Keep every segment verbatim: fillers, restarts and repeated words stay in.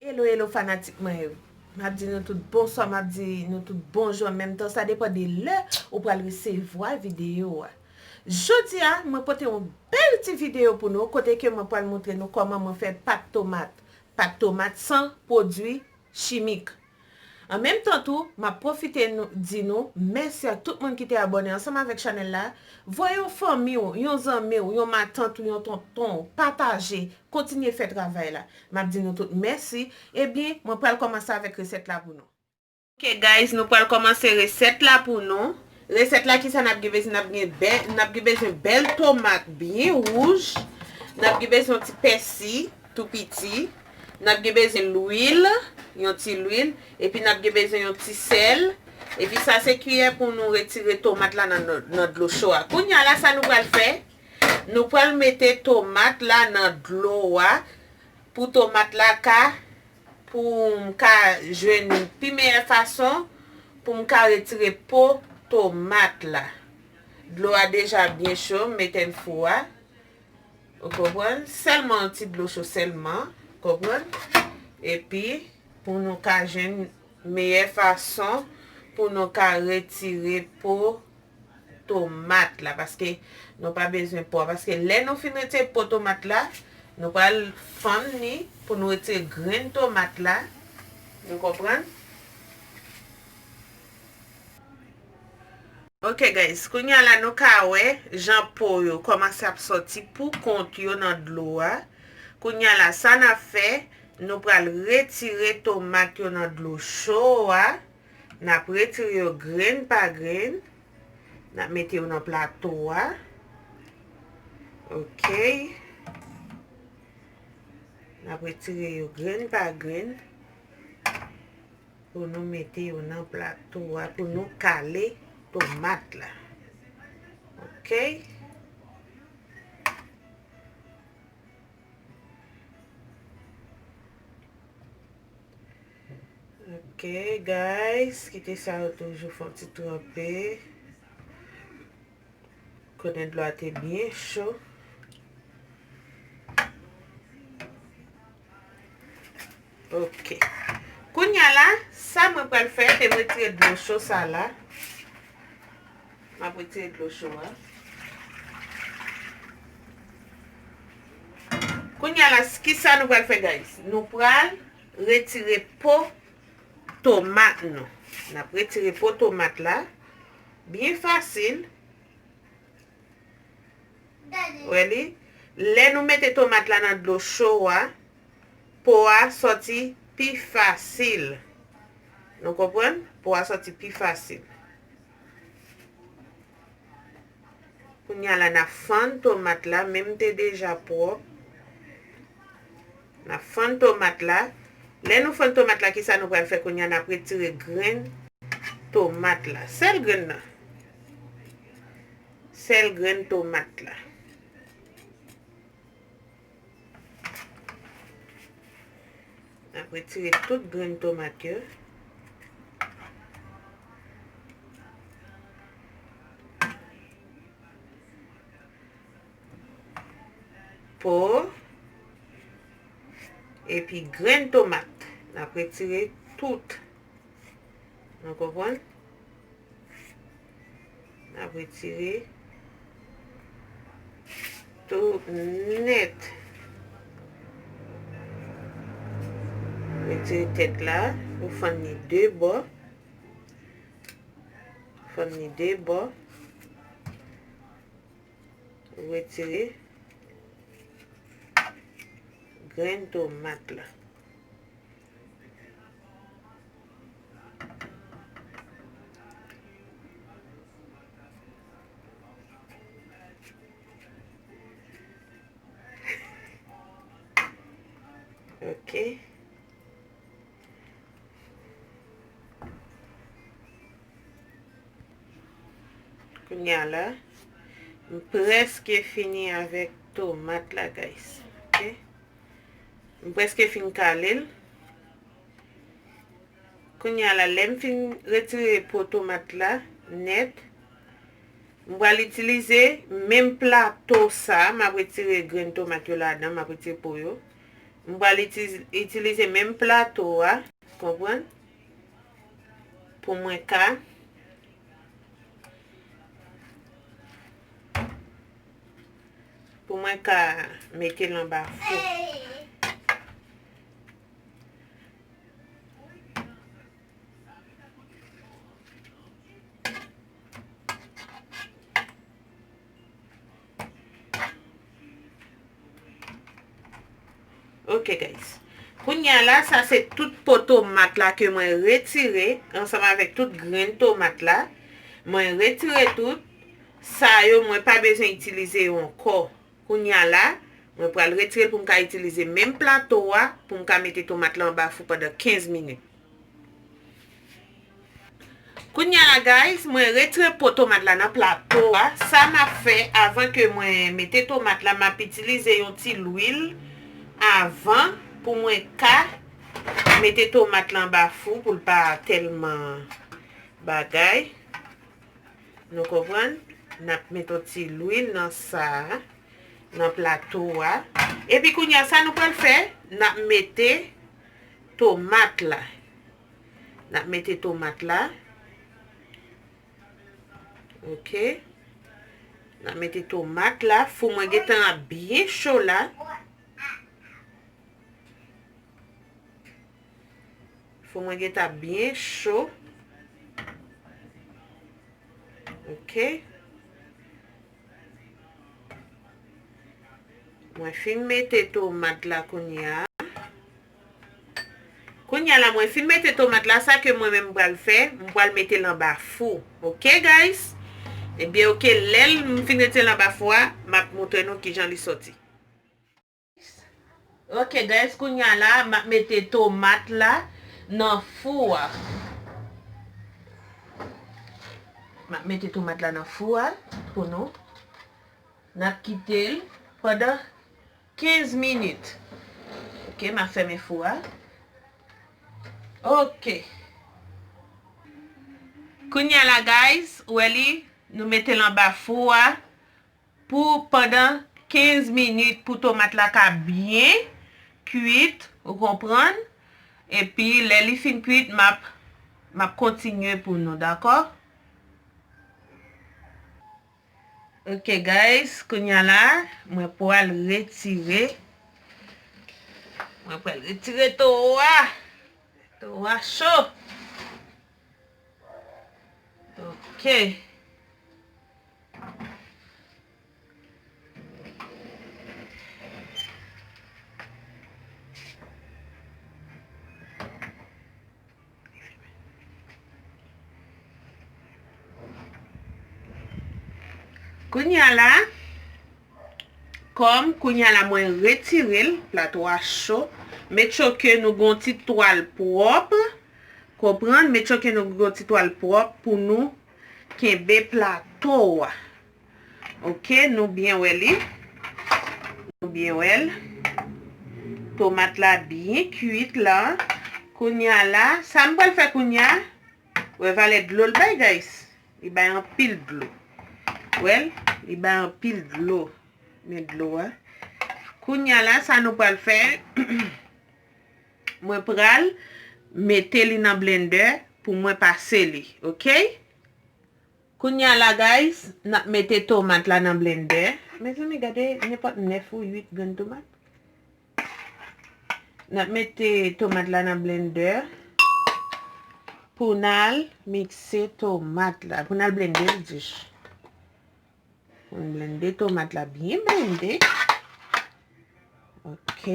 Hello, hello, fanatik mwen yo. M ap di nou tout bonswa, m ap di nou tout bonjou an menm tan. Sa depann de lè ou pral resevwa videyo a. Jodi a, mwen pote yon bèl ti videyo pou nou, kote ke mwen pral montre nou kòman mwen fè pat tomat. Pat tomat san pwodui chimik. An menm tan tou, m ap pwofite nou, di nou mèsi ak tout moun ki te abòne ansanm avèk chanèl la. Voye yon fanmi w, yon zanmi w, yon matant ou yon tonton w, pataje, kontinye fè travay la. M ap di nou tout mèsi. Ebyen, mwen pral kòmanse avèk resèt la pou nou. Ok, guys, nou pral kòmanse resèt la pou nou. Resèt la, kisa n ap gen bezwen? N ap gen bè-, n ap gen bezwen bèl tomat byen wouj. N ap gen bezwen yon ti pèsi tou piti. N ap gen bezwen lwil, yon ti lwil. Epi n ap gen bezwen yon ti sèl. Epi sa se kiyè pou nou retire tomat la nan, nan, nan dlo cho a. Kounye a la, sa nou pral fè? Nou pral mete tomat la nan dlo a. Pou tomat la ka, pou m ka jwenn pi meyè fason pou m ka retire po tomat la. Dlo a deja byen cho, m etenn fou a. Ou konprann? Sèlman yon ti dlo cho sèlman, konprann? Epi, pou nou ka jwenn meyè fason pou nou ka retire po tomat la, paske nou pa bezwen po a, paske lè nou fin retire po tomat la, nou pral fann li pou nou retire grenn tomat la. Nou konprann? Ok, guys, kounye a la nou ka wè jan po yo kòmanse ap sòti pou kont yo nan dlo a. Kounye a la, sa n ap fè, nou pral retire tomat yo nan dlo cho a. N ap retire yo grenn pa grenn. N ap mete yo nan plato a. Ok. N ap retire yo grenn pa grenn. Pou nou mete yo nan plato a, pou nou kale tomat la. Ok. Ok, guys, kite sa yo toujou fè yon ti tranpe. Konnen dlo a te byen cho. Ok. Kounye a la, sa mwen pral fè, se m retire dlo cho sa la. M ap retire dlo cho a. Kounye a la, s-, kisa nou pral fè, guys? Nou pral retire po tomat nou. N ap retire po tomat la. Byen fasil. Wè li? Lè nou mete tomat la nan dlo cho a, po a sòti pi fasil. Nou konprann? Po a sòti pi fasil. Kounye a la, n ap fann tomat la, menm te deja pwòp. N ap fann tomat la. Lè nou fann tomat la, kisa nou pral fè kounye a? N ap retire grenn tomat la. Sèl grenn nan. Sèl grenn tomat la. N ap retire tout grenn tomat yo. Po, epi grenn tomat. N ap retire tout. Nou konprann? N ap retire tou nèt. Retire tèt la, ou fann li de bò. Fann li de bò. Ou retire grenn tomat la. Ok. Kounye a la, m prèske fini avèk tomat la, guys. Ok? M prèske fin kale l. Kounye a la, lè m fin retire po tomat la nèt, m pral itilize menm plato sa, m ap retire grenn tomat yo ladan, m ap retire po yo. M pral iti-, itilize menm plato a, konprann? Pou mwen ka, pou mwen ka mete l anba fou. Ok, guys. Kounye a la, sa se tout po tomat la ke mwen retire ansanm avèk tout grenn tomat la. Mwen retire tout. Sa yo, mwen pa bezwen itilize yo ankò. Kounye a la, mwen pral retire l pou m ka itilize menm plato a pou m ka mete tomat la anba fou pandan kenz minit. Kounye a la, guys, mwen retire po tomat la nan plato a. Sa m ap fè, avan ke mwen mete tomat la, m ap itilize yon ti lwil avan pou mwen ka mete tomat la anba fou pou l pa tèlman bagay. Nou konprann? N ap mete yon ti lwil nan sa a, nan plato a. Epi kounye a, sa nou pral fè, n ap mete tomat la. N ap mete tomat la. Ok. N ap mete tomat la. Fou mwen gentan ap byen cho la. Fou mwen gentan ap byen cho. Ok. Mwen fin mete tomat la kounye a. Kounye a la, mwen fin mete tomat la, sa ke mwen menm m pral fè, m pral mete l anba fou. Ok, guys? Ebyen, ok, lè l, m fin mete l anba fou a, m ap montre nou kijan li soti. Ok, guys, kounye a la, m ap mete tomat la nan fou a. M ap mete tomat la nan fou a pou nou. N ap kite l pandan kenz minit. Ok, m ap fèmen fou a. Ok. Kounye a la, guys, ou wè li, nou mete l anba fou a pou pandan kenz minit pou tomat la ka byen kwit, ou konprann? Epi, lè li fin kwit, m ap, m ap kontinye pou nou, dakò? Ok, guys, kounye a la, mwen pral retire. Mwen pral retire towo a. Towo a cho. Ok. Kounye a la, kòm kounye a la mwen retire l, plato a cho, make sure ke nou gon ti twal pwòp, konprann, make sure ke nou gon ti twal pwòp pou nou kenbe plato a. Ok, nou byen wè li. Nou byen wè l. Tomat la byen kwit la. Kounye a la, sa m pral fè kounye a, wè valè dlo l bay, guys. Li bay anpil dlo. Wè l, li bay anpil dlo. Men dlo a. Kounye a la, sa nou pral fè, mwen pral mete li nan blendè pou mwen pase li, ok? Kounye a la, guys, n ap mete tomat la nan blendè. Mezanmi, gade, nenpòt nèf ou uit grenn tomat. N ap mete tomat la nan blendè pou n al mikse tomat la, pou n al blende l, dish. Pou n blende tomat la, byen blende. Ok.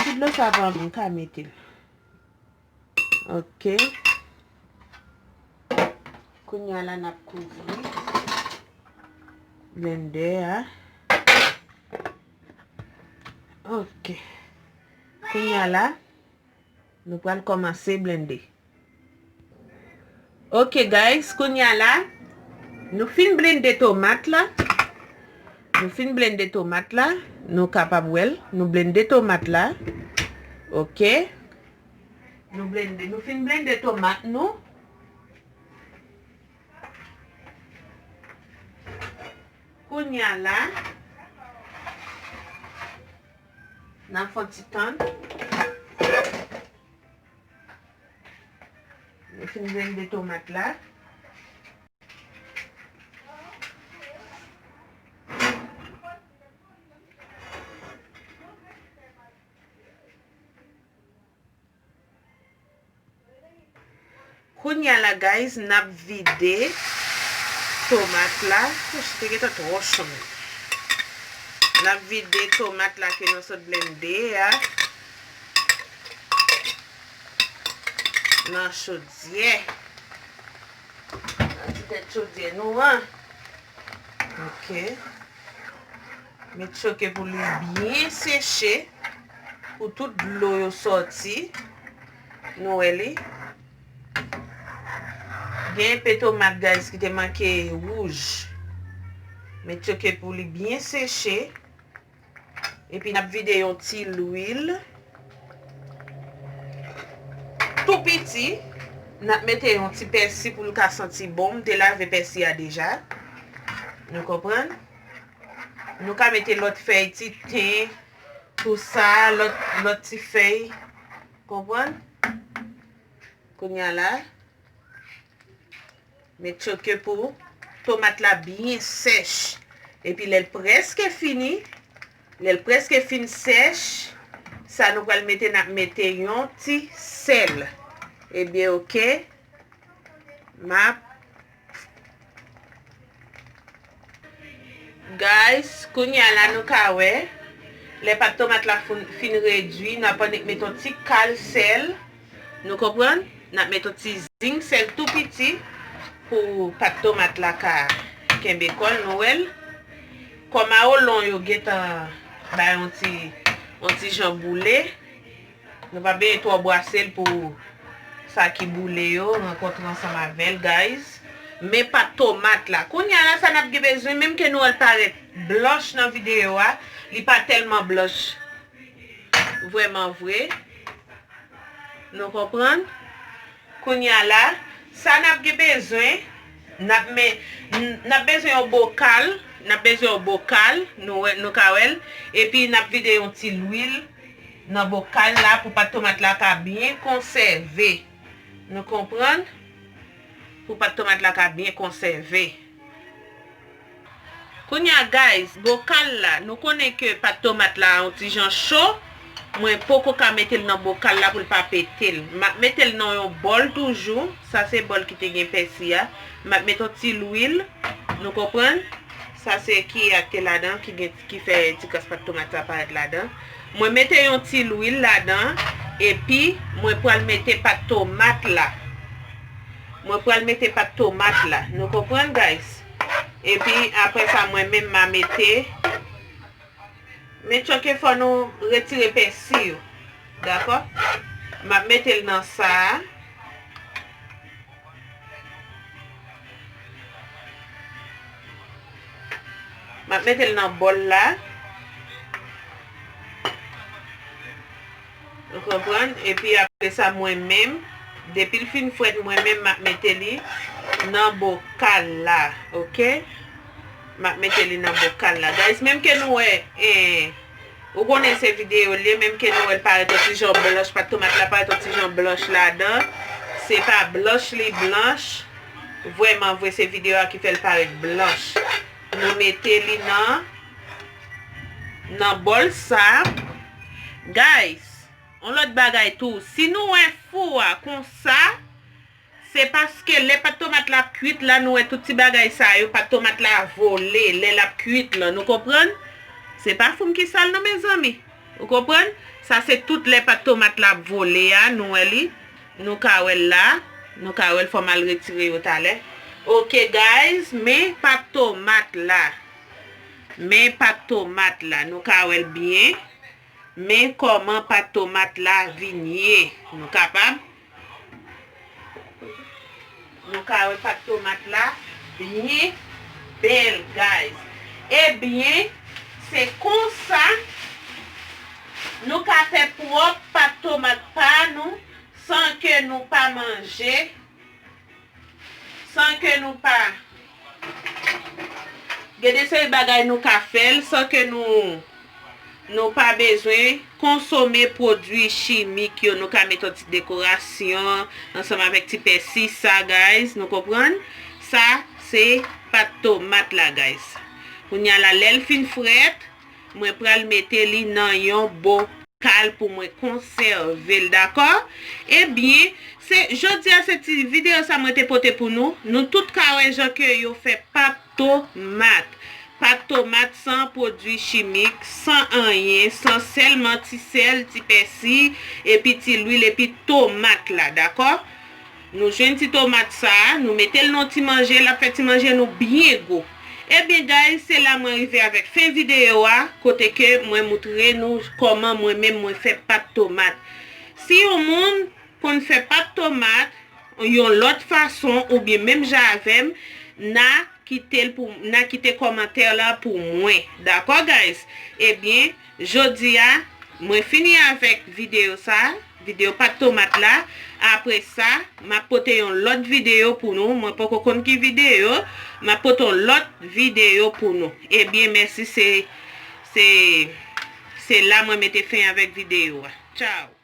Ti dlo sa pa anvi, m ka mete l. Ok. Kounye a la, n ap kouvri blendè a. Ok. Kounye a la, nou pral kòmanse blende. Ok, guys, kounye a la, nou fin blende tomat la. Nou fin blende tomat la. Nou kapab wè l. Nou blende tomat la. Ok. Nou blende. Nou fin blende tomat nou. Kounye a la, N ap fè yon ti tann. Nou fin blende tomat la. Kounye a la, guys, n ap vide tomat la. Ouch, te gentan twò cho menm. N ap vide tomat la ke nou sot blende a nan chodyè. Nan ti tèt chodyè nou an. Ok. Met choke pou li byen seche, pou tout dlo yo sòti. Nou wè li. Gen enpe tomat, guys, ki te manke wouj. Met choke pou li byen seche. Epi n ap vide yon ti lwil. Tou piti, n ap mete yon ti pèsi pou l ka santi bon. M te lave pèsi a deja. Nou konprann? Nou ka mete lòt fèy, ti ten, tou sa, lòt, lòt ti fèy. Konprann? Kounye a la, met choke pou tomat la byen sèch. Epi lè l prèske fini, lè l prèske fin sèch, sa nou pral mete, n ap mete yon ti sèl. Ebyen, ok. M ap Guys, kounye a la nou ka wè, lè pat tomat la fin, fin redui, n ap annik met yon ti kal sèl. Nou konprann? N ap met yon ti zing sèl tou piti pou pat tomat la ka kenbe kò l, nou wè l. Kòm awolon yo gentan bay yon ti, yon ti jan boule. Nou pa bezwen twò bwase l pou sa ki boule yo rankontre ansanm avè l, guys. Men pat tomat la. Kounye a la, sa n ap gen bezwen, menm ke nou wè l parèt blanch nan videyo a, li pa tèlman blanch vrèman vre. Nou konprann? Kounye a la, sa n ap gen bezwen, n ap men, n, n ap bezwen yon bokal, n ap bezwen yon bokal, nou wè, nou ka wè l, epi n ap vide yon ti lwil nan bokal la pou pat tomat la ka byen konsève. Nou konprann? Pou pat tomat la ka byen konsève. Kounye a, guys, bokal la, nou konnen ke pat tomat la yon ti jan cho. Mwen poko ka mete l nan bokal la pou l pa pete l. M ap mete l nan yon bòl toujou. Sa se bòl ki te gen pèsi a. M ap mete yon ti lwil. Nou konprann? Sa se kiyè a ki te ladan, ki gen, ki fè ti kras pat tomat la parèt ladan. Mwen mete yon ti lwil ladan, epi mwen pral mete pat tomat la. Mwen pral mete pat tomat la. Nou konprann, guys? Epi, apre sa, mwen menm, m a mete. Men tchoke fò nou retire pèsi yo. Dakò? M ap mete l nan sa a. M ap mete l nan bòl la. Ou konprann? Epi apre sa, mwen menm, depi l fin frèt, mwen menm, m ap mete li nan bokal la. Oke? M ap mete li nan bokal la. Guys, menm ke nou wè, eh, ou konnen se videyo l ye, menm ke nou wè l parèt yon ti jan blanch, pat tomat la parèt yon ti jan blanch ladan. Se pa blanch li blanch. Vrèman vre, se videyo a ki fè l parèt blanch. Nou mete li nan, nan bòl sa. Guys, yon lòt bagay tou. Si nou wè fou a konsa, se paske lè pat tomat la ap kuit la, nou wè tout ti bagay sa yo, pat tomat la vole lè l ap kuit lan. Nou konprann? Se pa fou m ki sal non, mezanmi. Ou konprann? Sa se tout lè pat tomat la ap vole a, nou wè li. Nou ka wè l la. Nou ka wè l, fò m al retire yo talè. Oke, guys, men pat tomat la. Men pat tomat la. Nou ka wè l byen. Men kòman pat tomat la vin ye. Nou kapab? Nou ka wè pat tomat la byen bèl, guys. Ebyen, se konsa nou ka fè pwòp pat tomat pa nou san ke nou pa manje, san ke nou pa, gen de seri bagay nou ka fè l san ke nou, Nou pa bezwen konsome pwodui chimik yo. Nou ka met yon ti dekorasyon ansanm avèk ti pèsi sa, guys. Nou konprann? Sa, se pat tomat la, guys. Kounye a la, lè l fin frèt, mwen pral mete li nan yon bokal pou mwen konsève l, dakò? Ebyen, se, jodi a se ti videyo sa mwen te pote pou nou. Nou tout ka wè jan ke yo fè pat tomat. Pat tomat san pwodui chimik, san anyen, san sèlman ti sèl, ti pèsi, epi ti lwil, epi tomat la, dakò? Nou jwenn ti tomat sa, nou mete l nan ti manje, l ap fè ti manje nou byen gou. Ebyen, guys, se la mwen rive avèk fen videyo a, kote ke mwen moutre nou kòman mwen menm mwen fè pat tomat. Si yon moun konn fè pat tomat yon lòt fason oubyen menm jan avè m, na kite l pou, na kite kòmantè la pou mwen. Dakò, guys? Ebyen, jodi a, mwen fini avèk videyo sa, videyo pat tomat la. Apre sa, m ap pote yon lòt videyo pou nou. Mwen poko konn ki videyo, m ap pote yon lòt videyo pou nou. Ebyen, mèsi, se, se, se la mwen mete fen avèk videyo a. Tchao.